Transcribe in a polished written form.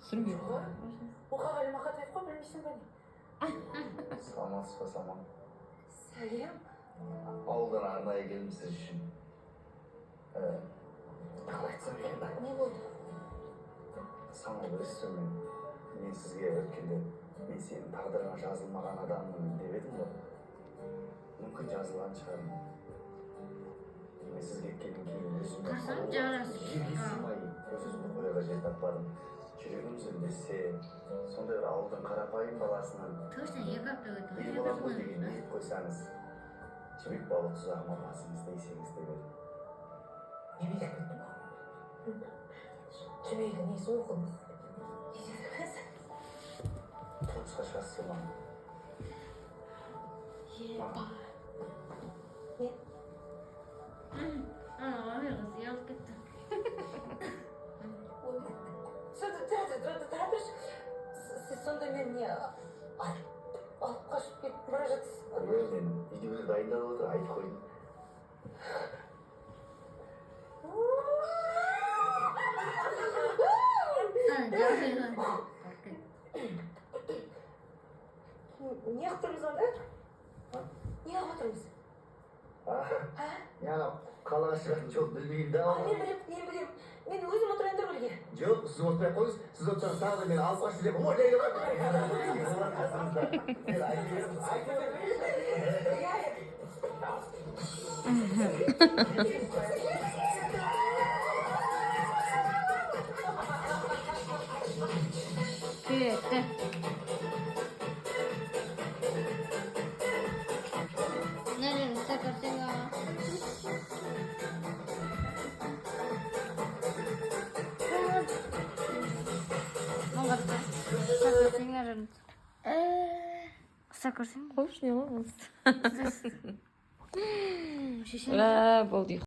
Түсірмей. Мұқағали Мақатаев қой, білмейсің ба, не? Саламатсыз ба, Самал? Сәлем. Ауылдан арнайы келдім сіз үшін. Қалай айтсам екен? Не болды? Самал, білесіз бе, мен сізге өткенде мен сенің тағдырыңа жазылмаған адаммын деп едім ғой. Мүмкін, жазылған шығармын. Мен сіз кеткеннен кейін өзіме Қарасам, жарасып. жерге сыймай, өз өзімді қоярға жер таппадым. Жүрегім үзілмесе, сондай бір ауылдың қарапайым баласынан Точно, 2 апта өтті. ел боламын ғой деген ниет қойсаңыз, жібек бауы тұзағыма басыңызды исеңіз деп едім. Не билеп кеттің? Жібегі несі оқы? Не дедіңіз? Тұрмысқа шығасыз ба маған? Еба. Мен Ана қыз ұялып кетті. Ой, тұра тұра, тұра, тұра тұршы. Сіз сонда мен не алып қашып кетіп бара жатсыз ба? Иә, мен үйдегілер дайындалып отыр, айтып қойдым. Ана жарасып. Не қылып тұрмыз онда? Не қылып отырмыз? А, А? мен ана қалаға шығатын жол білмеймін да. А, мен білемін, мен білемін. Мен өзім отырайын да рульге. Жоқ, сіз отырмай ақ қойыңыз. Сіз отырсаңыз, тағы да мені алып қашты деп ой деген. Мен айта беремін, айта беремін. Иә. Кетті. Мына жерде стакарсенга. Стакарсенга. Стакарсенга. Қойшы, не ғой? Шешем. Болды.